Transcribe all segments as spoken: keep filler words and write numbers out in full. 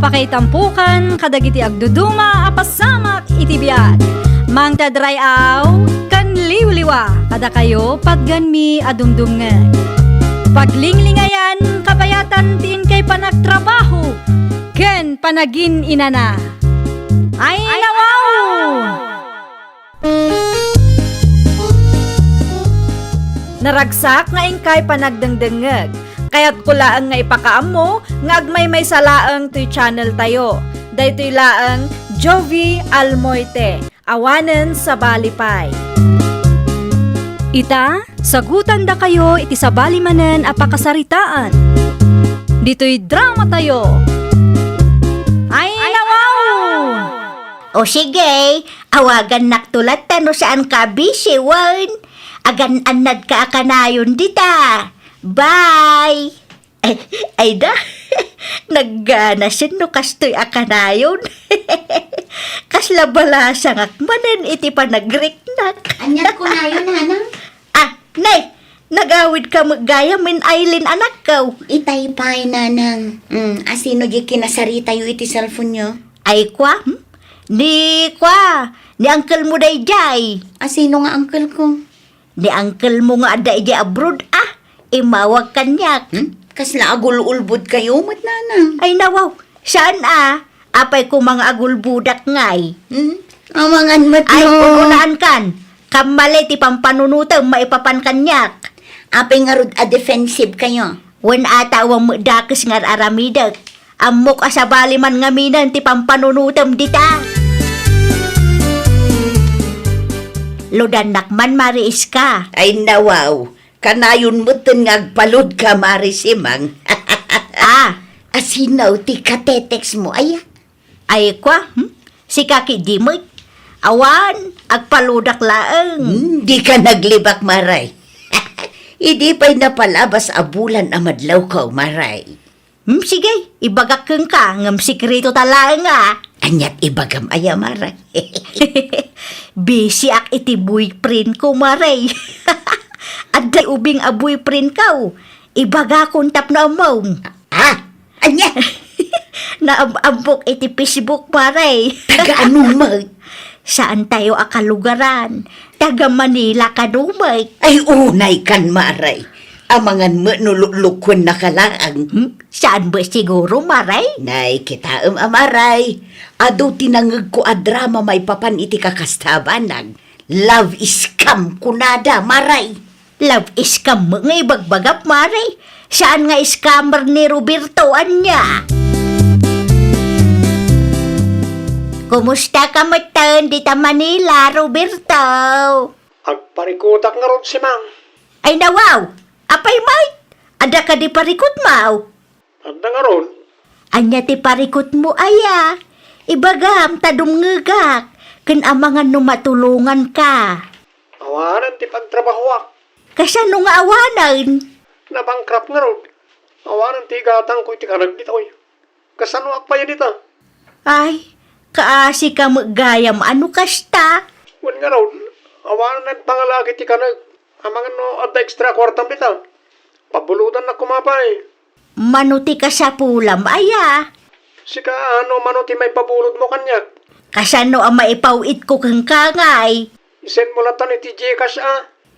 Pakaitampokan kadagiti agduduma a pasamak iti biag. Mangted ray-aw ken liwliwa kadakayo patganmi a dumdumngeg. Paglinglingayan kabayatan ti inkay panagtrabaho ken panagin-inana. Ay, nawaw! Naragsak nga inkay panagdengdengngeg. Kayatko laeng nga ipakaammo nga agmaymaysa laeng toy channel tayo. Daytoy laeng Jovie Almoite, awanen sabali pay. Ita, sagutandakayo iti sabali manen a pakasaritaan. Ditoy drama tayo. Ay, nawaw! O sige, awagannakto latta no saanka a busy wen. Agan-annadka a kanayon dita. Bye! Ay, ay da, nagganasen no kastoy a kanayon. Kasla balasangak manen iti panagriknak. Anian kunayon, nanang? Ah, nay, nagawidka met gayam ken Aileen, anakko. Itay pay, nanang. Mm, asino di kinasaritayo iti cellphone-yo? Ay, kua, hmm? Ni, kua, ni uncle-mo daydiay. Asino nga uncle-ko? Ni uncle-mo nga adda idiay abroad, ah, immawag kaniak. Hmm? Kasla agul-ulbodkayo met, nanang? Ay, nawaw, saan a? Apay koma nga agulbodak ngay? Hmm? Amangan met. Ay, no, un-unaankan. Kammali ti pampanunotem maipapan kaniak. Apay ngarud a defensivekayo? Wen ata, awan met dakes nga ar-aramidek. Ammok a sabali man ngaminen ti pampanunotem dita. Lodannak man, Mari Iska. Ay, nawaw. Kanayon metten nga agpalodka, Mari Simang. Ah. Asino ti katetext-mo aya? Ay, kua, hmm? Sika ketdi met. Awan, agpalodak laeng. Hmm, dika naglibak, Maray. Idi pay napalabas a bulan a madlawko, Maray. Hmm, sige, ibagak kenka, ngem sekreto ta laeng, a. Aniat ibagam aya, Maray? Busy-ak iti boyfriend-ko, Maray. Adda ubing a boyfriend-ko. Ibagakon tapno ammom. Ah, ania? Naam-ammok iti Facebook, Maray. Taga ano met? Saantayo a kalugaran. Taga Manila kano met. Ay, unaykan, Maray. Amangan met no luklukkuennaka laeng. Hmm? Saan met siguro, Maray? Nay, kitaem a, Maray. Adu ti nangngegko a drama maipapan iti kakasta a banag. Love scam kunada, Maray. Love scam met nga ibagbagam, Maray. Saan nga scammer ni Roberto, ania? Kumustaka metten dita Manila, Roberto? Agparikutak ngarud, Simang. Ay, nawaw! Apay met? Adda kadi parikutmo? Adda ngarud. Ania ti parikutmo aya? Ibagam ta dumngegak, ken amangan no matulonganka. Awanen ti pagtrabahoak. Kasano nga awanen? Nabankrupt ngarud. Awanen ti igatangko iti kaneg ditoy. Kasanoak pay dita? Ay, kaasika met gayam a no kasta. Wen ngarud, awanen pangalagi ti kaneg. Amangan no adda extra kuartam dita. Pabulodannak koma pay. Mano ti kasapulam aya? Sika, ano mano ti maipabulodmo kaniak? Kasano a maipaw-itko kenka ngay? I-send mo latta iti GCash a.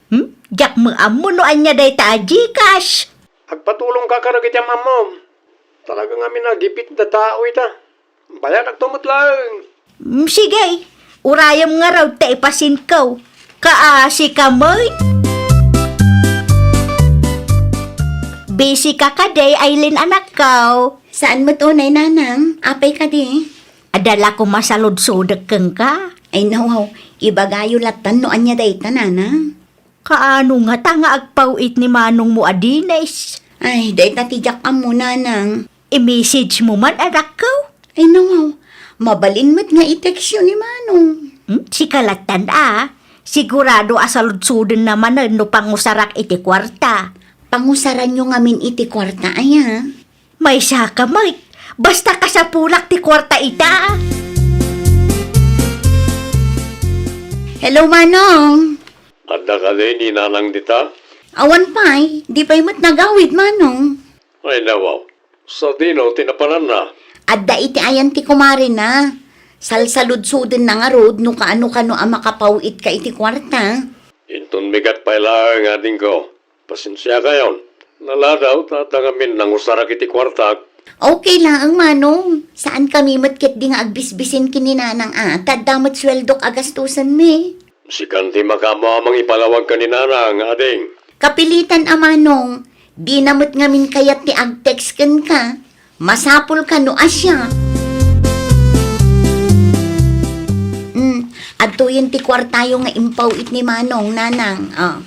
Hmm? Diak met ammo no ania dayta a GCash. Agpatulongka kadagiti am-ammom. Talaga ngamin a gipit a tao ita. Bayanakto met laeng. Mm, sige, urayem ngarud ta ipasendko. Kaasika met. Busy ka kadi, Aileen, anakko? Saan met unay, nanang. Apay kadi? Adda la koma saludsodek kenka. Ay, nawaw, ibagayo lattan no ania dayta, nanang. Kaano ngata nga agpaw-it ni manongmo a Dennis? Ay, dayta ti diak ammo, nanang. I-message mo man, anakko? Ay, nawaw. Mabalin met nga i-textyo ni manong. Hmm? Sika lattan a. Sigurado a saludsodenna manen no pangusarak iti kuarta. Pangusaranyo ngamin iti kuarta, aya? Maysaka met. Basta kasapulak ti kuarta ita. Hello, manong. Adda kadi ni nanang dita? Awan pay, di pay met nagawid, manong. Ay, nawaw. Sadino ti napananna? Adda iti ayan ti kumarena. Salsaludsodenna ngarud no kaano-kano a makapaw-itka iti kuarta. Inton megat pay laeng, adingko. Pasensiakayon. Naladaw ta adda ngamin nangusarak iti kuartak. Okay laeng, Manong. Saankami met ketdi nga agbisbisin ken ni Nanang a, ta adda met sueldok a gastusenmi. Sikan ti makaammo a mangipalawag ken ni Nanang, ading. Kapilitan a, Manong. Dina met ngamin kayat ti ag-text kenka. Masapul kano a siak. Hmm, adtoyen ti kuartayo nga impaw-it ni Manong, Nanang. Ah.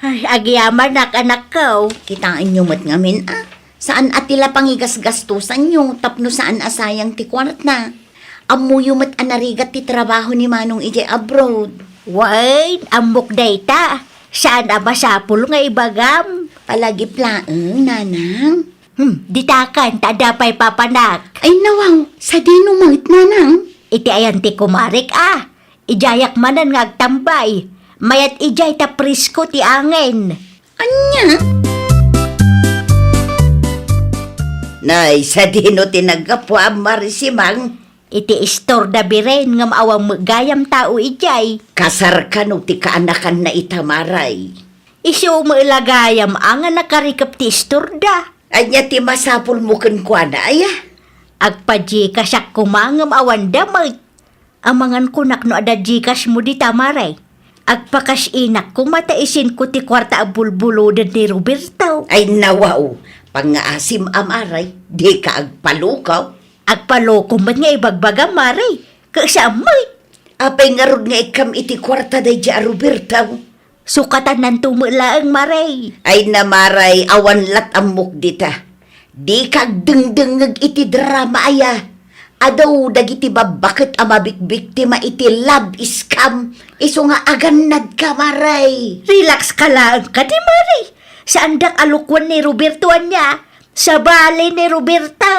Ay, agyamanak, anakko. Kitaenyo met ngamin, ah. Saan a ti la pangigasgastosanyo tapno saan a sayang ti kuarta. Ammoyo met a narigat ti trabaho ni Manong idiay abroad. Wen, ammok dayta. Saan a masapul nga ibagam. Palagip laeng, Nanang. Hmm, ditakan, ta adda pay papanak. Ay, nawaw, sadino met, Nanang? Iti ayan ti kumarek, ah. Idiayak manen nga agtambay. Mayat idiay ta presko ti angin. Ania? Nay, sadino ti naggapuam, Marisimang? Iti istorda biren ngem awan met gayam tao idiay. Kasar kano ti kaanakanna ita, Maray? Isu met la gayam a nga nakarikep ti istorda. Ania ti masapulmo kenkuana, aya? Agpa-Gcashiak koma ngem awan da met. Amangan kunak no adda Gcashmo dita, Maray. Agpa-cash inak koma ta isinko ti kuarta a bulbuloden ni Roberto. Ay, nawaw. Pangngaasim a, Maray. Dika agpaloko. Agpaloko met nga ibagbagam, Maray. Kasam met. Apay ngarud nga ikkam iti kuarta daydi a Roberto? Sukatannanto met laeng, Maray. Ay na, Maray, awan lat ammok dita. Dika agdengdengngeg iti drama aya. Adu dagiti babbaket a mabikbiktima iti love scam. Isu nga agannadka, Maray. Relax ka laeng kadi, Maray. Saandak a lukuen ni Roberto ania. Sabali ni Roberto.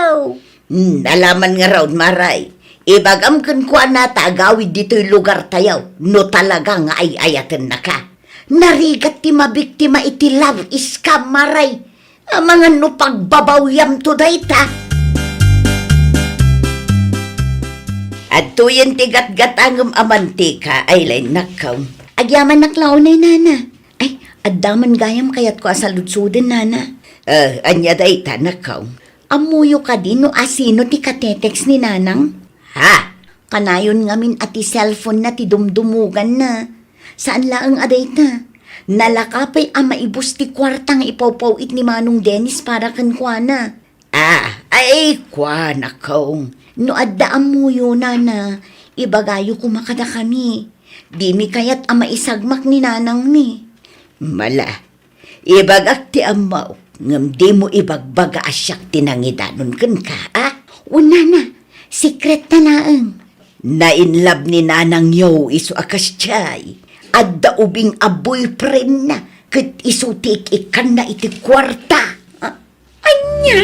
Hmm, alaman ngarud, Maray. Ibagam kenkuana ta agawid ditoy lugartayo no talaga nga ay-ayatennaka. Narigat ti mabiktima iti love scam, Maray. Amangan no pagbabawyamto dayta. Adtoyen ti gatgatangem a mantika, Aileen, nakkaw. Agyamanak la unay, Nana. Ay, adda man gayam kayatko a saludsoden, Nana. Eh, ania dayta, nakkaw? Ammoyo kadi no asino ti katetext ni Nanang? Ha? Kanayon ngamin a ti cellphone-na ti dumdumuganna. Saan laeng a dayta. Nalaka pay a maibus ti kuarta nga ipawpaw-it ni Manong Dennis para kenkuana. Ah, ay, kuana, Kong. No adda ammoyo, Nana, ibagayo koma kadakami. Dimi kayat a maisagmak ni Nanangmi. Mala, ibagak ti ammok, ngem dimo ibagbaga a siak ti nangidanon kenka, a? Wen, Nana, secret ta laeng. Na-in love ni Nanangyo isu a kasdiay. Adda ubing a boyfriend-na, ket isu ti ik-ikkanna iti kuarta. A-, ania?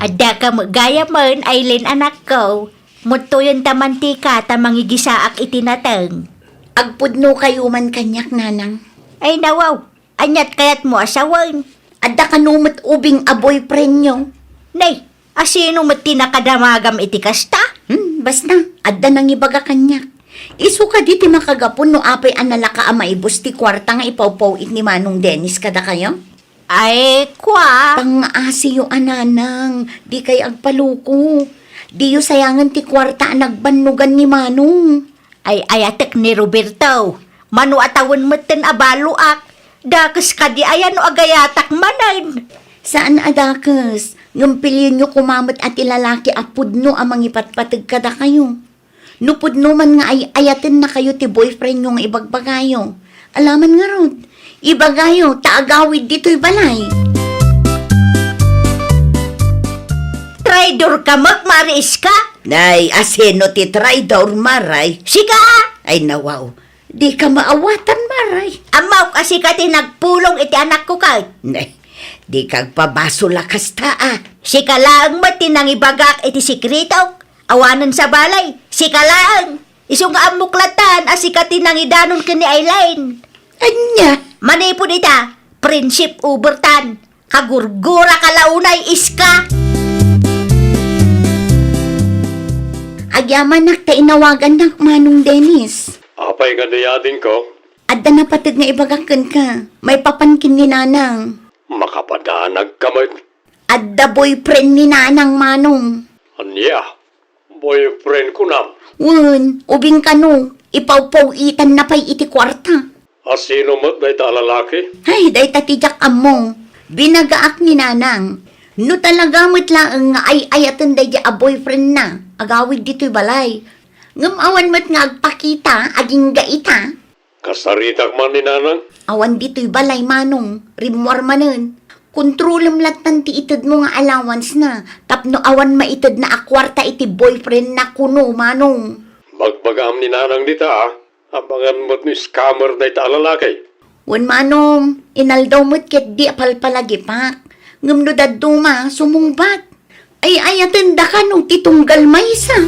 Adda ka met gayamen, Aileen, anakko. Muttoyen ta mantika ta mangigisaak iti nateng. Agpudnokayo man kaniak, Nanang. Ay, nawaw. Aniat kayatmo a sawen? Adda kano met ubing a boyfriend-yo? Nay, asino met ti nakadamagam iti kasta? Hmm, basta, adda nangibaga kaniak. Isu kadi ti makagapu no apay a nalaka a maibus ti kuarta nga ipawpaw-it ni Manong Dennis kadakayo? Ay, kua. Pangngasiyo a, Nanang, dikay agpaloko. Diyo sayangen ti kuarta a nagbannogan ni Manong. Ay-ayatek ni Roberto. Mano a tawen metten a baloak. Dakes kadi aya no agayatak manen? Saan a dakes. Ngem pilionyo koma met a ti lalaki a pudno a mangipatpateg kadakayo. No pudno man nga ay-ayatennakayo ti boyfriend-yo nga ibagbagayo. Alaman ngarud, ibagayo ta agawid ditoy balay. Traidor ka met, Mari Iska! Nay, asino ti traidor, Maray? Sika! Ay, nawaw. Dika maawatan, Maray. Ammok a sika ti nagpulong iti anakko ket. Nay, dika agpabasol a kasta, a. Sika laeng met ti nangibagak iti sekretok. Awanen sabali, sika laeng. Isu nga ammok latan a sika ti nangidanon ken ni Aileen. Ania? Manipud ita, friendship over tan. Agurguraka la unay, Iska! Agyamanak ta inawagannak, Manong Dennis. Apay kadi, adingko? Adda napateg nga ibagak kenka. Maipapan ken ni Nanang. Makapadanagka met. Adda boyfriend ni Nanang, Manong. Ania? Boyfriend kunam? Wen, ubing kano, ipawpaw-itanna pay iti kuarta. A sino met dayta a lalaki? Ay, dayta ti diak ammo. Binagaak ni Nanang. No talaga met laeng nga ay-ayaten daydiay a boyfriendna, agawid ditoy balay. Ngem awan met nga agpakita, agingga ita. Kasaritak man ni Nanang? Awan ditoy balay, Manong. Rimmuar manen. Kontrolem lattan ti itedmo nga allowance na, tapno awan maitedna a kuarta iti boyfriend na kuno, Manong. Bagbagaam ni Nanang dita, a. Abangan met no scammer dayta a lalaki. Wen, Manong, inaldaw met ketdi a palpalagipak. Ngem no dadduma, sumungbat. Ay-ayaten da kano ti tunggal maysa.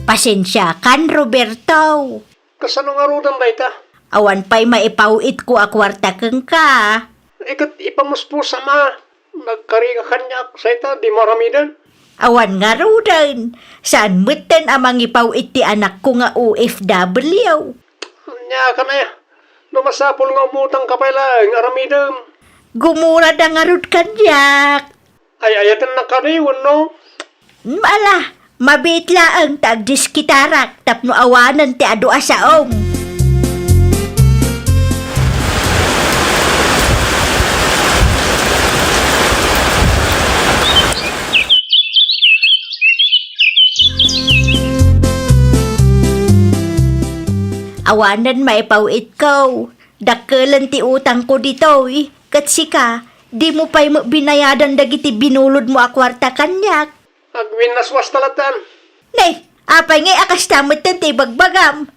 Pasensiakan, Roberto. Kasano ngaruden dayta? Awan pay maipaw-itko a kuarta kenka. Iket ipamuspusa, ma. Nagkarika kaniak, sayta, di mo aramiden. Awan ngaruden. Saan metten a mangipaw-it ti anakko nga O F W. Ania kanaya? No masapul nga umutang ka pay laeng, aramidem. Gumurada ngarud kaniak. Ay-ayatennak kadi wenno? Mm, ala, mabiit laeng ta agdiskitarak tapno awanen ti adu a saom. Awanen maipaw-itko. Dakkelen ti utangko ditoy, ket sika, dimo pay met binayadan dagiti binulodmo a kuarta kaniak. Agwinnaswasta lattan. Ne, apay ngay a kasta metten ti ibagbagam?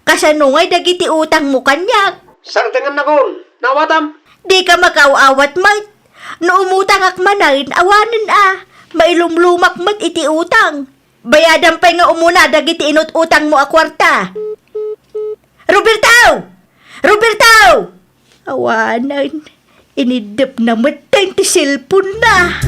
Kasano ngay dagiti utangmo kaniak? Sardengannakon, naawatam. Dika makaaw-awat met. No umutangak manen, awanen a, mailumlumak met iti utang. Bayadam pay nga umuna dagiti inut-utangmo a kuarta. Roberto! Roberto! Awanen, iniddepna metten ti cellphone-na.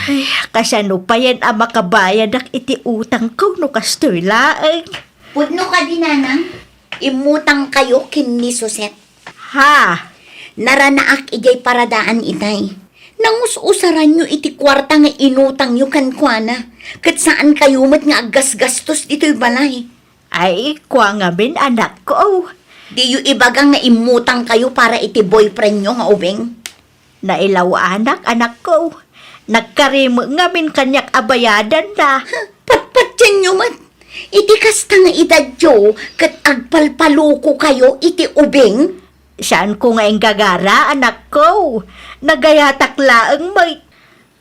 Ay, kasano payen a makabayadak iti utangko no kastoy laeng? Pudno kadi, Nanang, immutangkayo ken ni Suset. Ha? Naranaak idiay paradaan itay. Nangus-usaranyo iti kuarta nga inutangyo kenkuana, ket saankayo met nga aggasgastos ditoy balay. Ay, kua ngamin, anakko. Diyo ibaga nga immutangkayo para iti boyfriendyo nga ubing? Nailawanak, anakko. Nagkarime ngamin kaniak a bayadanna. Patpatienyo met. Iti kasta nga edadyo, ket agpalpalukokayo iti ubing? Saanko nga inggagara, anakko. Nagayatak laeng met.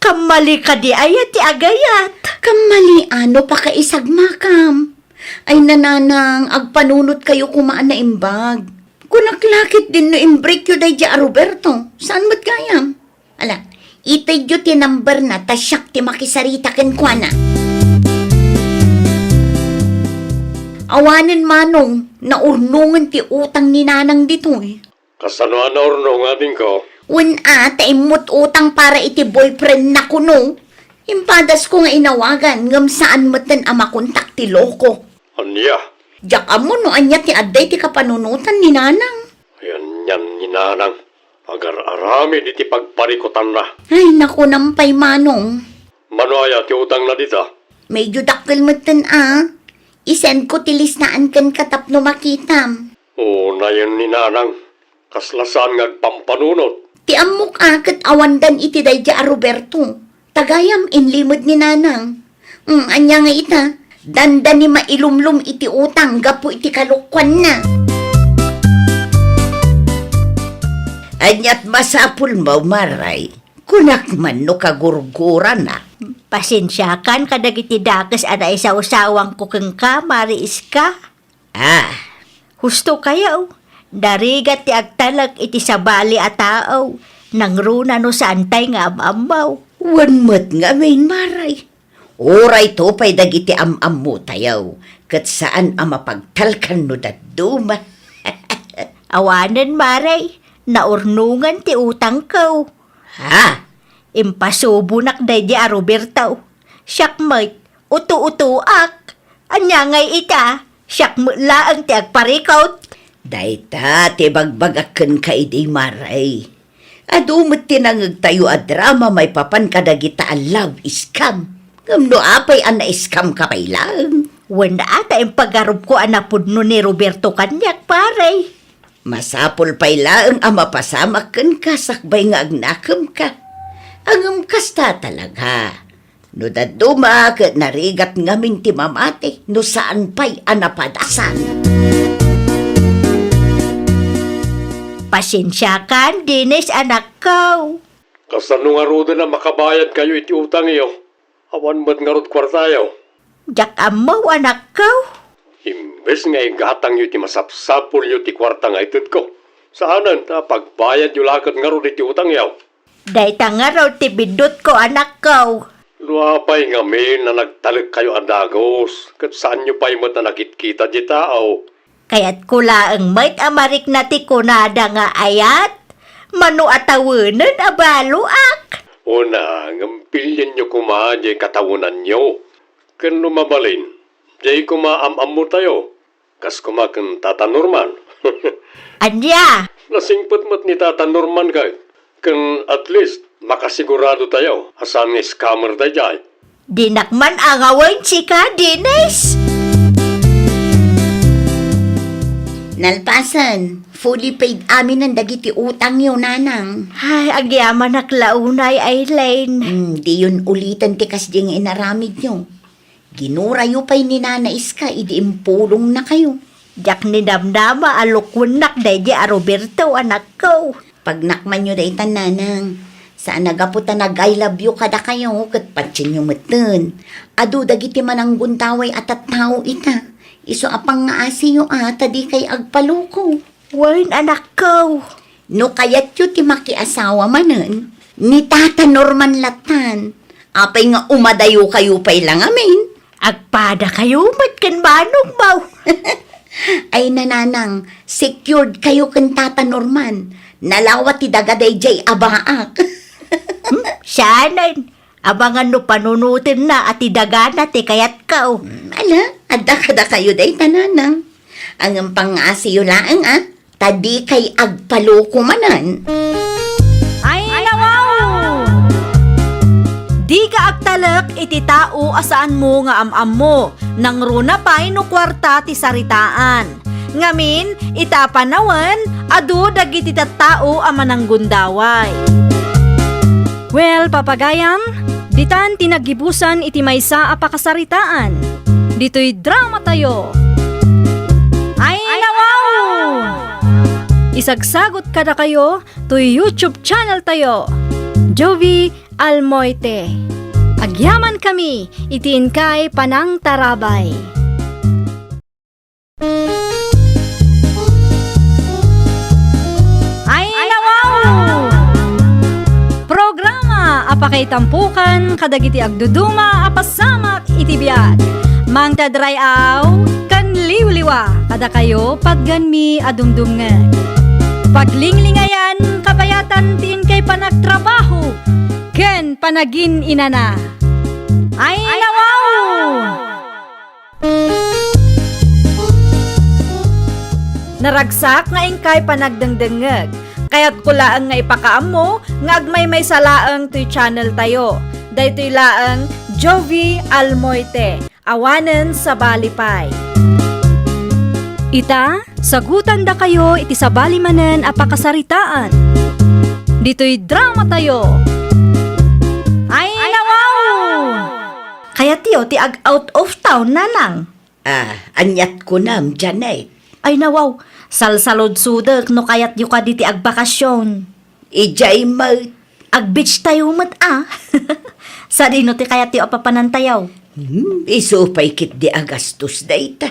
Kammali kadi aya ti agayat? Kammali a no pakaisagmakam. Ay, Nanang, agpanunotkayo koma a naimbag. Kunak la ketdin no imbreakyo daydiay a Roberto. Saan met gayam? Ala, itedyo ti number-na ta siak ti makisarita kenkuana. Awanen, Manong, naurnongen ti utang ni Nanang ditoy. Kasano a naurnong, adingko? Wen a, ta immut-utang para iti boyfriend-na kuno. Impadasko nga inawagan, ngem saan metten a makontak ti loko. Ania? Diak ammo no ania ti adda iti kapanunotan ni Nanang. Ay, anian ni Nanang? Agar-aramid iti pagparikutanna. Ay, nakunam pay, Manong. Mano aya ti utangna dita? Medyo dakkel metten a. I-send ko ti listaan kenka tapno makitam. Unayen ni Nanang. Kasla saan nga agpampanunot. Ti ammok a ket awandan iti daydiay a Roberto. Tagayam, inlimed ni Nanang. Mm, ania nga ita, dandani mailumlom iti utang gapu iti kalokuanna. Aniat masapulmo, Maray? Kunak man no kagurgurana. Pasensiakan kadagiti dakes a naisawsawangko kenka, Mari Iska. Ah. Husto kayo, narigat ti agtalek iti sabali a tao, nangruna no saantay nga am-ammo. Wen met ngamin, Maray. Uray to pay dagiti am-ammotayo, ket saan a mapagtalkan no dadduma. Awanen, Mare, naurnongan ti utangko. Ha? Impasubonak daydi a Roberto. Siak met, uto-utoak. Ania ngay ita? Siak met laeng ti agparikut. Dayta ti bagbagak kenka idi, Mare. Adu met ti nangngegtayo a drama maipapan kadagita a love scam. Ngem no apay a na-scam ka pay laeng? Wen a ta impagarupko a napudno ni Roberto kaniak, Mare. Masapul pay laeng a mapasamak kenka sakbay nga agnakemka. Ngem kasta talaga. No dadduma ket narigat ngamin ti mamati, no saan pay a napadasan. Pasensiakan, Dennis, anakko. Kasano ngaruden a makabayadkayo iti utangyo? Awan met ngarud kuartayo. Diak ammo, anakko. Imbes nga igatangyo iti masapsapulyo ti kuarta nga itedko, saanen ta pagbayadyo la ket ngarud iti utangyo. Dayta ngarud ti biddutko, anakko. No apay ngamin a nagtalekkayo a dagus, ket saanyo pay met a nakitkita ti tao? Kayatko laeng met a marikna ti kunada nga ayat, mano a tawenen a baloak. Una, ngem pilienyo koma diay katawenanyo. Ken no mabalin, diay koma am-ammotayo, kas koma ken Tata Norman. Ania? Nasingpet met ni Tata Norman kay, ken at least, makasiguradotayo a saan nga scammer daydiay. Dinak man angawen sika, Dennis. Nalpasen, fully paid aminen dagiti utangyo, nanang. Ay, agyamanak la unay, Aileen. Hmm, diyon uliten ti kasdi nga inaramidyo. Ginurayo pay ni Nana Iska idi impulongnakayo. Diak ninamnama a lukuennak daydi a Roberto, anakko. Pagnakmanyo daytan, nanang. Saan a gapu ta nag-I love you kadakayo ket patienyo metten. Adu dagiti mananggundaway a tattao ita. Isu a pangngaasiyo a ta dikay agpaloko. Wen, anakko. No kayatyo ti makiasawa manen, ni Tata Norman lattan. Apay nga umadayokayo pay la ngamin? Agpadakayo met ken manongmo. Ay, nanang, secured kayo ken Tata Norman. Nalawa ti daga daydiay a baak. Hmm, saanen. Amangan no panunotenna a ti dagana ti kayatko. Hmm, ala, adda kadakayo dayta, nanang. Ngem pangngaasiyo laeng, a, ta dikay agpaloko manen. Ay, nawaw! Dika agtalek iti tao a saanmo nga am-ammo, nangruna pay no kuarta ti saritaan. Ngamin, ita a panawen, adu dagiti tattao a mananggundaway. Well, papagayam, ditan ti naggibusan iti maysa a pakasaritaan. Ditoy dramatayo. Ay, nawaw! Isagsagot kadakayo toy YouTube channel tayo, Jovie Almoite. Agyaman kami iti inkay panangtarabay. Ay, nawaw! Programa a pakaitampokan kadagiti agduduma a pasamak iti biag. Mangted ray-aw ken liwliwa kadakayo patgenmi a dumdumngeg. Paglinglingayan kabayatan ti inkay panagtrabaho ken panagin-inana. Ay, nawaw! Naragsak nga inkay panagdengdengngeg. Kayatko laeng nga ipakaammo nga agmaymaysa laeng toy channel tayo. Daytoy laeng Jovie Almoite, awanen sabali pay. Ita, sagutandakayo iti sabali manen a pakasaritaan. Ditoy dramatayo. Ay, nawaw! Kayatyo ti ag-out of town, nanang? Ah, aniat kunam, Janet? Ay, nawaw, salsaludsodek no kayatyo kadi ti agbakasyon. Idiay met. Ag-beach tayo met, a. Sadino ti kayatyo a papanantayo? Hmm, isu pay ketdi a gastos dayta.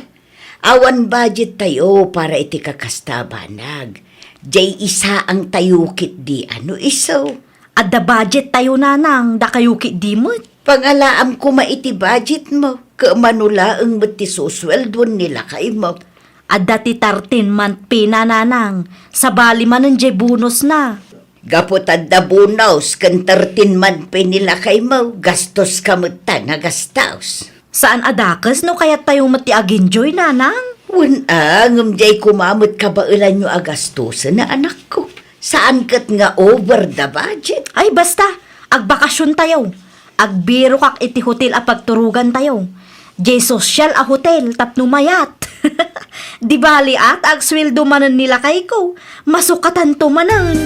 Awan budget tayo para iti kakasta a banag. Diay isaang tayo ketdi a no isu. Adda budget tayo, nanang, dakayo ketdi met. Pangalaam koma iti budget mo, ket mano laeng met ti susueldon ni lakay mo. Adda ti thirteen month pay na, nanang, sabali manen jay bonus na. Gapu ta adda bonus ken thirteen month pay ni lakay mo, gastos ka met ta nga gastos. Saan a dakes no kayat tayo met ti agenjoy, nanang? Wen a, ngem jay koma met kabaelanyo a gastosen a anakko. Saan ket nga over the budget. Ay, basta, agbakasyon tayo. Agbirokak iti hotel a pagturogan tayo. Jay sosyal a hotel tapno mayat. Di bali a ta agsueldo manen ni lakayko, masukatanto manen.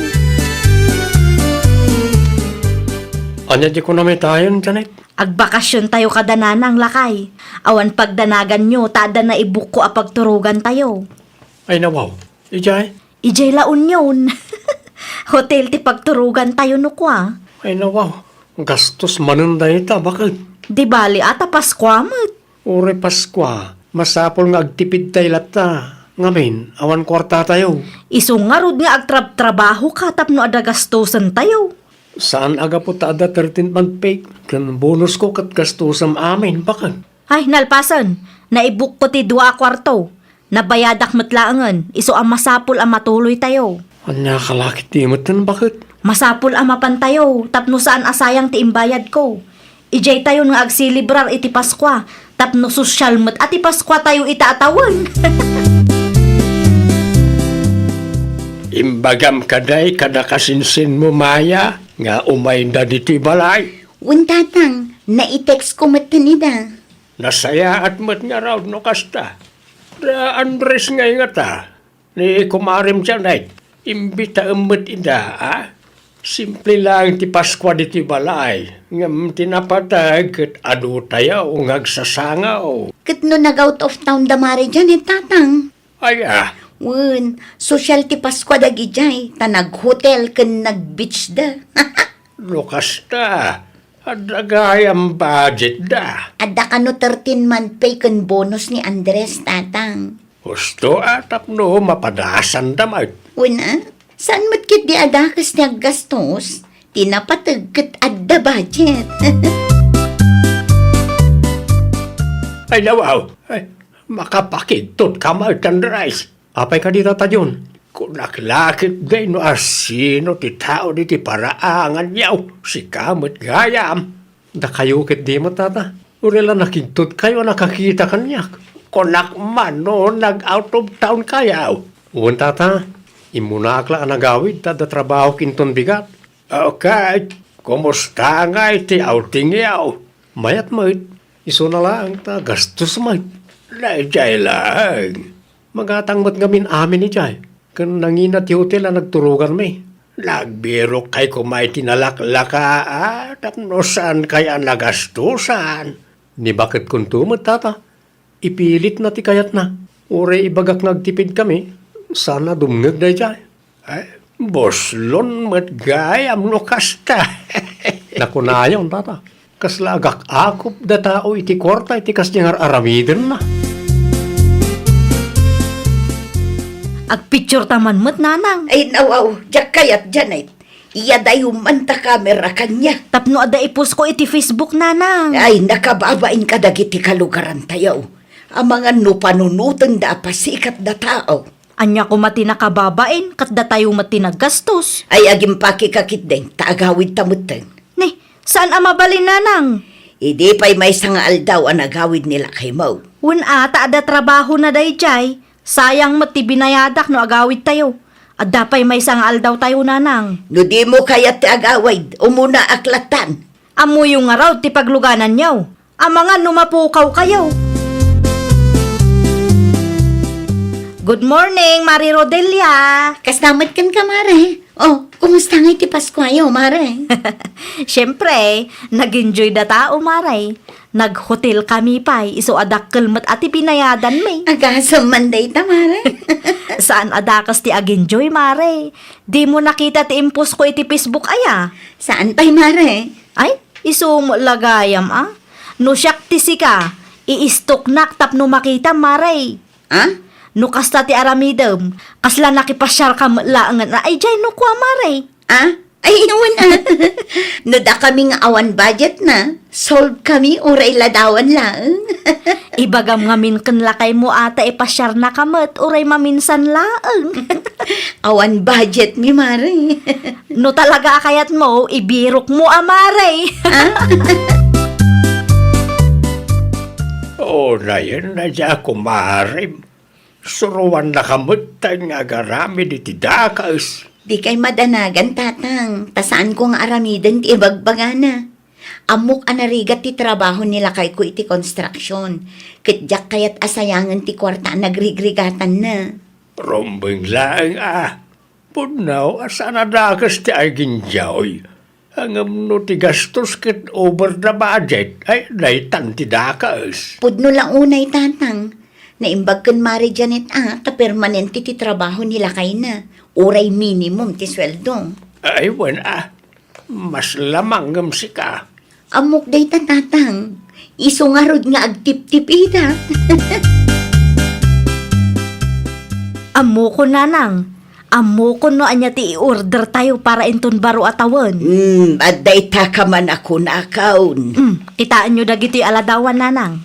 Ania ti kunam itayon, Janet? Agbakasyon tayo kada nanang, lakay. Awan pagdanaganyo ta adda naibukko a pagturogan tayo. Ay, nawaw. Ijay? Ijay La Union. Hotel ti pagturogan tayo no kua. Ay, nawaw. Gastos manen dayta, baket. Di bali a ta Paskua met. Uray Paskua, masapul nga agtipid tay latta. Ngamin, awan kuarta tayo. Isu ngarud nga agtrabtrabaho ka tapno adda gastosen tayo. Saan a gapu ta adda thirteen month pay ken bonus ko ket gastosem amin, baket. Ay, nalpasen. Naibukko ti dua a kuarto. Nabayadak met laengen, isu a masapul a matuloy tayo. Ania ka la ketdi metten, baket? Masapul a mapan tayo, tapno saan a sayang ti imbayad ko. Ijay tayon nga agselebrar iti Paskua, tapno sosyal met a ti Paskua tayo ita a tawen. Imbagam kadi kada kasinsinmo, Maya, nga umayda ditoy balay? Wen, tatang, naitext ko metten ida. Nasayaat met ngarud no kasta. Da Andres ngay ngata, ni kumarem Janet, imbitaem met ida, a? Simple laeng ti Paskua ditoy balay, ngem ti napateg ket adu tayo nga agsasangaw. Ket no nag-out of town da Mare Janet, tatang? Ay, a. Wen, sosyal ti Paskua dagidiay, ta nag-hotel ken nag-beach da. No kasta, adda gayam budget da. Adda kano thirteen month pay ken bonus ni Andres, tatang. Husto a tapno mapadasan da met. Wen a, saan met ketdi a dakes ti aggastos? Ti napateg ket adda budget. Ay, nawaw. Ay, makapakigtot ka met, Andres. Apay kadi, Tata John? Kunak la ketdi no asino ti tao ditoy paraanganyo, sika met gayam. Dakayo ketdi met, Tata. Uray la nakigtot kayo a nakakita kaniak. Kunak man no nag-out of town kayo. Wen, Tata, immunaak la a nagawid ta adda trabahok inton bigat. Okay, kumusta ngay ti outingyo? Mayat met, isuna laeng ta gastos met. Daydiay laeng. Magatang met ngamin amin idiay, ken nangina ti hotel a nagturoganmi. Nagbirok kay koma iti nalaklaka, a, tapno saan kay a nagastosan. Ni baket kunto met, Tata. Ipilitna ti kayatna. Uray ibagak nga agtipidkami, saan a dumngeg daydiay. Ay, buslon met gayam no kasta. Nakunayon, Tata. Kasla agak-akop da tao iti kuarta iti kasdiay nga ar-aramidenna. Agpicture ta man met, nanang. Ay, nawaw, diak kayat, Janet. Iyadayo man ta kamera kaniak. Tapno adda ipost ko iti Facebook, nanang. Ay, nakababain kadagiti kalugarantayo. Amangan no panunotenda a pasikat da tao. Ania koma ti nakababain, ket datayo met ti naggastos. Ay, agimpakeka ketdin, ta agawidta metten. Ni, saan a mabalin, nanang? Idi pay maysa nga aldaw a nagawid ni lakaymo. Wen a, ta adda trabahona daydiay. Sayang met ti binayadak no agawidtayo. Adda pay maysa nga aldawtayo, nanang. No dimo kayat ti agawid, umunaak lattan. Ammoyo ngarud ti paglugananyo. Amangan no mapukawkayo. Good morning, Mare Rodelia. Kasta met kenka, Mare. Oh, kumusta ngay ti Paskuayo, Mare? Siempre, nag-enjoy da tao, Mare. Nag-hotel kami pay, isu a dakkel met a ti binayadanmi. Agasem man dayta, Mare. Saan a dakes ti ag-enjoy, Mare. Dimo nakita ti impost ko iti Facebook aya? Saan pay, Mare? Ay, isu met la gayam a. No siak ti sika, iistoknak tapno makitam, Mare. A? No kasta ti aramidem, kasla nakipasiarka met laengen a idiay no kua, Mare. A? Ay, wen, ah. No dakami nga awan budget na, solve kami uray ladawan laeng. Ibagam ngamin ken lakaymo a ta ipasiarnaka met uray maminsan laeng. Awan budget mi, mare. No talaga a kayatmo, ibirokmo a, mare. Ah? Unayen a, kumare. Suroannaka met nga agaramid iti dakes. Dikay madanagan, tatang, ta saanko nga aramiden ti ibagbagana. Ammok a narigat ti trabaho ni lakayko iti construction, ket diak kayat a sayangen ti kuarta a nagrigrigatanna. Rumbeng laeng a, pudno a saan a dakes ti agindiaw. Ngem no ti gastos ket over the budget, ay, daytan ti dakes. Pudno la unay, tatang. Naimbag ken Mare Janet a ta permanente ti trabaho ni lakayna, uray minimum ti sueldo. Ay, wen a, mas lamang ngem sika. Ammok dayta, tatang. Isu ngarud nga agtiptipida. Ammokon, nanang. Ammokon no ania ti i-order tayo para inton baro a tawen. Hmm, adda ita ka man a kunakon. Hmm, kitaenyo dagitoy a ladawan, nanang.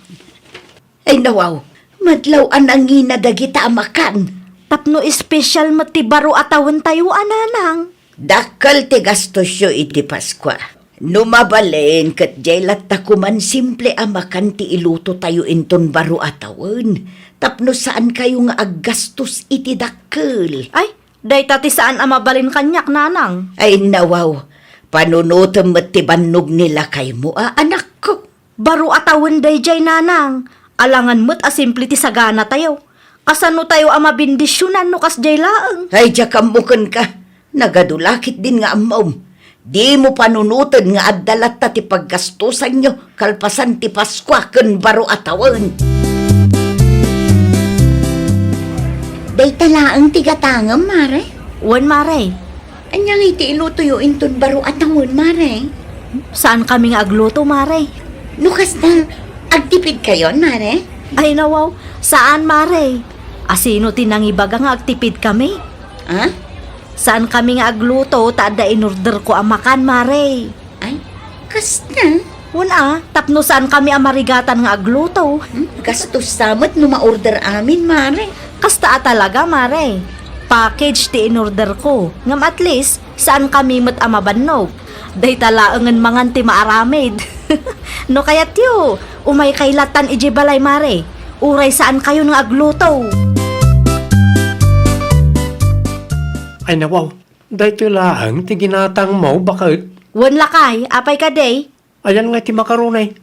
Ay, nawaw, madlaw a nangina dagita a makan. Tapno espesyal met ti baro a tawen tayo a, nanang. Dakkel ti gastosyo iti Paskua. No mabalin, ket diay latta koman simple a makan ti iluto tayo inton baro a tawen, tapno saan kayo nga aggastos iti dakkel. Ay, dayta ti saan a mabalin kaniak, nanang. Ay, nawaw, panunotem met ti bannog ni lakaymo a, anakko. Baro a tawen daydiay, nanang. Alangan met a simple ti sagana tayo. Kasano tayo a mabendisyonan no kasdiay laeng? Ay, diak ammo kenka. Nagadu la ketdin nga ammom. Dimo panunoten nga adda latta ti paggastosanyo kalpasan ti Paskua ken baro a tawen. Dayta laeng ti gatangem, mare? Wen, mare. Ania ngay ti ilutoyo inton baro a tawen, mare? Saan kami nga agluto, mare. No kasta, agtipid kayon, mare? Ay, nawaw, saan, mare. Asino ti nangibaga nga agtipid kami? Ha? Saan kami nga agluto ta adda inorder ko a makan, mare. Ay, kasta? Wen a, tapno saan kami a marigatan nga agluto. Hmm, gastos sa met no ma-order amin, mare. Kasta a talaga, mare. Package ti inorder ko. Ngem at least, saan kami met a mabannog. Dayta laengen mangan ti maaramid. No kayatyo, umay kay latan idiay balay, mare. Uray saan kayon nga agluto. Ay, nawaw. Daytoy laeng ti ginatangmo, baket? Wen, lakay, apay kadi? Ayan nga ti makaroni.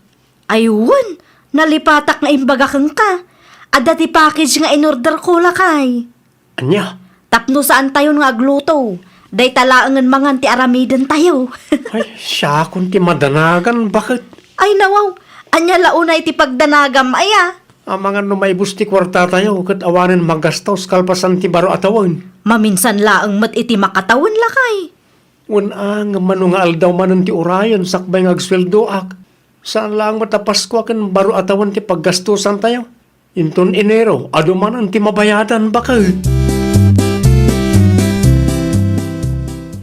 Ay, wen, nalipatak nga imbaga kenka. Adda ti package nga inorder ko, lakay. Ania? Tapno saan tayon nga agluto. Dayta laengen mangan ti aramiden tayo. Ay, siakon ti madanagan, baket? Ay, nawaw, ania la unay ti pagdanagam, aya? Amangan no maibus ti kuarta tayo, ket awanen magastos kalpasan ti baro a tawen. Maminsan laeng met iti makatawen, lakay. Wen a, ngem mano nga aldaw manen ti urayen sakbay nga agsueldoak? Saan laeng met a Paskua ken baro a tawen ti paggastosan tayo. Inton Enero, adu manen ti mabayadan, baket.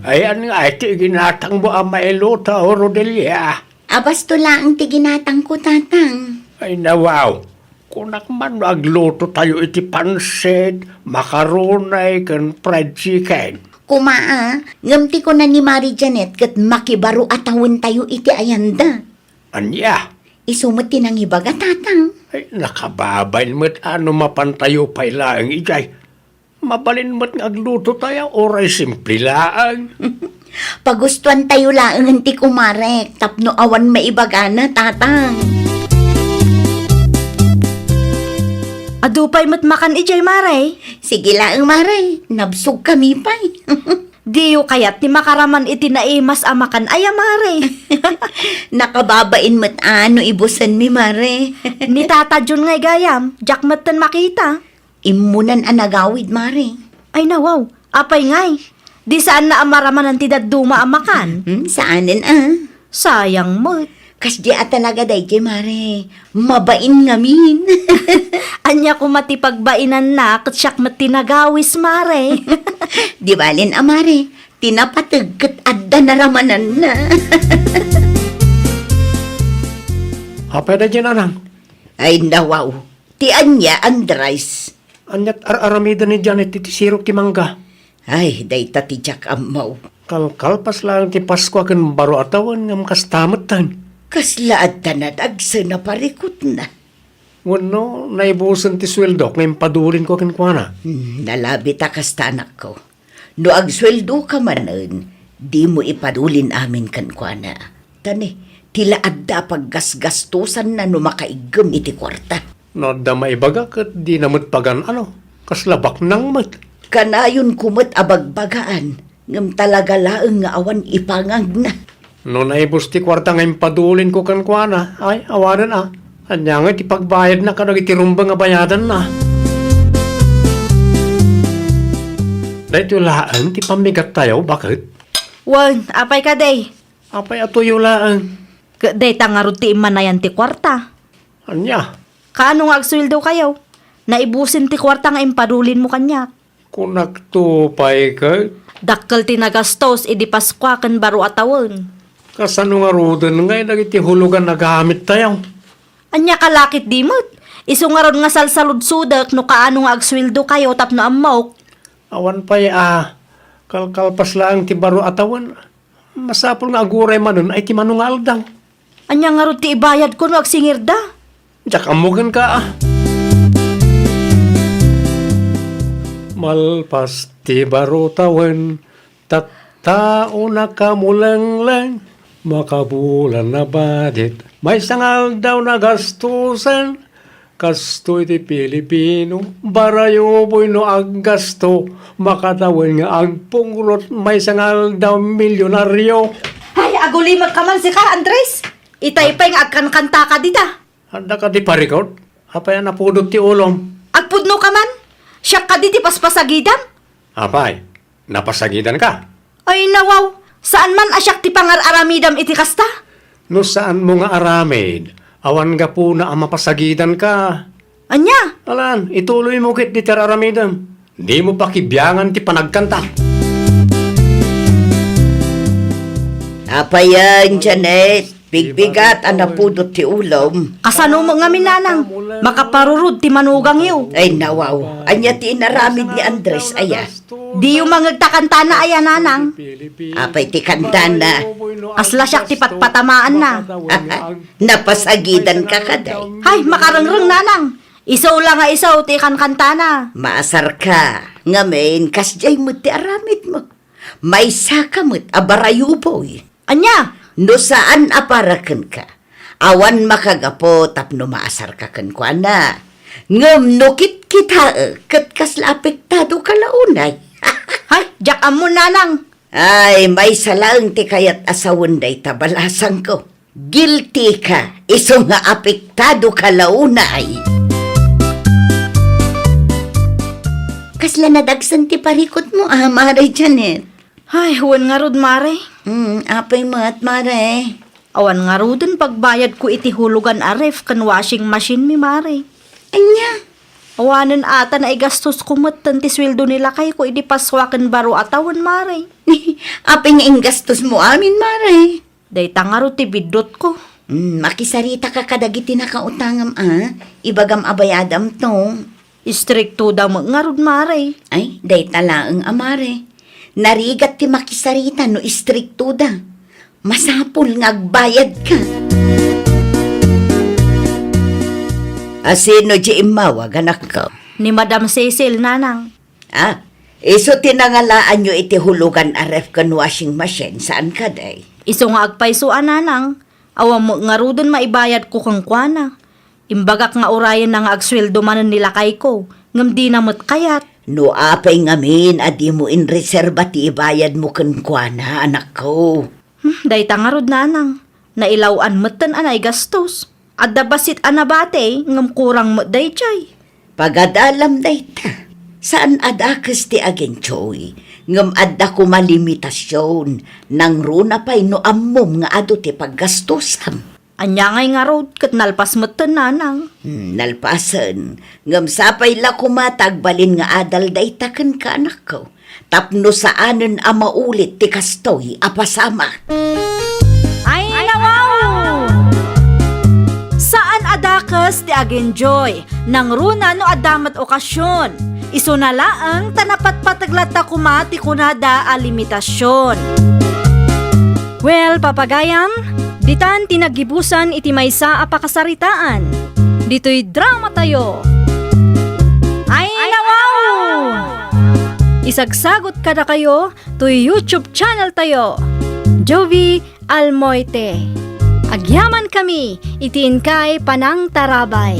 Ayan nga ti ginatangmo a mailuto, Rodelia. Abasto laeng ti ginatangko, tatang. Ay, nawaw. Kunak man no agluto tayo iti pansit, makaroni, ken fried chicken. Kuma a, ngem ti kuna ni Mari Janet ket makibaro a tawen tayo iti ayanda. Ania? Isu met ti nangibaga, tatang. Ay, nakababain met a no mapan tayo pay laeng idiay. Mabalin met nga agluto tayo, uray simple laeng. Pagustuan tayo laengen ti kumarek, tapno awan maibagana, tatang. Adu pay met makan idiay, mare. Sige laeng, mare. Nabsog kami pay. Diyo kayat ti makaraman iti naimas a makan aya, mare? Nakababain met a no ibusenmi, mare. Ni Tata Jun ngay gayam, diak metten makita. Immunan a nagawid, mare. Ay, nawaw. Apay ngay? Di saanna a maramanan ti dadduma a makan? Hmm, saanen a. Sayang met. Kasdi a talaga daydiay, mare. Mabain ngamin. Ania koma ti pagbainanna, ket siak met ti nagawis, mare. Di balen a, mare. Ti napateg ket adda Naramananna. Apay daydiay, nanang? Ay, nawaw. Ti ania, Andres? Aniat ar-aramiden ni Janet iti sirok ti mangga? Ay, dayta ti diak ammo. Kalkalpas laeng ti Paskua ken baro a tawen ngem kasta metten. Kasla adda nadagsen a parikutna. Wenno, naibusen ti sueldok nga impadulinko kenkuana? Hmm, nalabit a kasta, anakko. No agsueldoka manen, dimo ipadulin amin kenkuana. Ta ne, ti la adda a paggasgastosanna no makaiggem iti kuarta. No adda maibaga ket dina met pagan-ano, kasla baknang met. Kanayonko met a bagbagaan, ngem talaga laeng nga awan ipangagna. No naibus ti kuarta nga impadulinko kenkuana, ay, awanen a. Ania ngay ti pagbayadna kadagiti rumbeng a bayadanna? Daytoy laeng ti pammigattayo, baket? Wen, apay kadi? Apay a tuyo laeng? Ket dayta ngarud ti immanayan ti kuarta. Ania? Kaano nga agsueldokayo? Naibusen ti kuarta nga impadulinmo kaniak. Kunakto pay ket? Dakkel ti nagastos idi Paskua ken baro a tawen. Kasano ngaruden ngay dagiti hulogan a gamittayo? Ania ka lakit di met? Isu ngarud nga salsaludsodek no kaano nga agsueldokayo tapno ammok. Awan pay a, kalkalpas laeng ti baro a tawen. Masapul nga aguray manen ay ti mano nga aldaw. Ania ngarud ti ibayadko no agsingirda? Diak ammo kenka, a. Malpas ti baro tawen, tattaona kamulengleng, makabulan a badit. Maysa nga aldaw nagastosen, Kastoy ti Pilipino, barayuboy no aggasto, makatawen nga agpungrot maysa nga aldaw milyonaryo. Ay, agulimek ka man sika, Andres. Itay pay nga agkankantaka dita. Adda kadi parikut? Apay a napudot ti ulom? Agpudno ka man. Siak kadi ti paspasagidam. Apay, napasagidanka? Ay, nawaw, saan man a siak ti pangar-aramidam iti kasta? No saanmo nga aramid, awan gapuna a mapasagidanka. Ania? Alan, ituloymo ket ti ar-aramidem. Dimo pakibiangan ti panagkanta. Apayen, Janet. Pigpigat a napudot ti ulom. Kasano met ngamin, nanang? Makaparurod ti manugangyo. Ay, nawaw. Ania ti inaramid ni Andres, aya? Diyo mangeg ta kantana, aya, nanang? Apay ti kantana? Kasla siak ti patpatamaanna. Napasagidanka kadi? Hay, makarengreng, nanang. Isu la nga isu ti ikankantana. Maasarka. Ngamin, kasdiay met ti aramidmo. Maysaka met a barayuboy. Ania? No saan a para kenka, awan makagapu tapno maasarka kenkuana. Ngem no kitkitaek, ket kasla apektado ka la unay. Hay, diak ammo, nanang. Ay, maysa laeng ti kayat a sawen dayta balasangko. Guilty ka, isu nga apektado ka la unay. Kasla nadagsen ti parikutmo, a, Mare Janet? Ay, wen ngarud, Mare. Mm, apay met, Mare? Awan ngaruden pagbayadko iti hulugan a ref ken washing machine mi, Mare. Ania? Awanen ata naigastosko metten ti sueldo ni lakayko idi Paskua ken baro a tawen, Mare. Apay nga inggastosmo amin, Mare? Dayta ngarud ti biddutko. Mm, makisaritaka kadagiti nakautangam a, ibagam a bayadamto. Istriktoda met ngarud, Mare. Ay, dayta laeng a, Mare. Narigat ti makisarita no istriktoda. Masapul nga agbayadka. A, sino diay immawag, anakko? Ni Madam Cecil, nanang. Ah, isu ti nangalaanyo iti hulugan a ref ken washing machine, saan kadi? Isu nga agpayso a, nanang, awan met ngaruden maibayadko kenkuana. Imbagak nga urayenna nga agsueldo manen ni lakayko, ngem dina met kayat. No apay ngamin a dimo inreserba ti ibayadmo kenkuana, anakko? Hmm, dayta ngarud, nanang. Nailaw-an metten a naigastos. Adda bassit a nabati, ngem kurang met daydiay. Pagadalam dayta. Saan a dakes ti agentioy, ngem adda koma limitasion, nangruna pay no ammom nga adu ti paggastosam. Ania ngay ngarud ket nalpas metten, nanang? Hmm, nalpasen. Ngem sapay la koma ta agbalin nga adal dayta kenka, anakko. Tapno saanen a maulit ti kastoy a pasamak. Ay, nawaw! Saan a dakes ti ag-enjoy, nangruna no adda met okasion. Isuna laeng ta napatpateg latta koma ti kunada a limitasion. Well, papagayam, ditan ti naggibusan iti maysa a pakasaritaan. Ditoy drama tayo. Ay, nawaw! Isagsagot kadakayo toy YouTube channel tayo, Jovi Almoite. Agyaman kami iti inkay panangtarabay.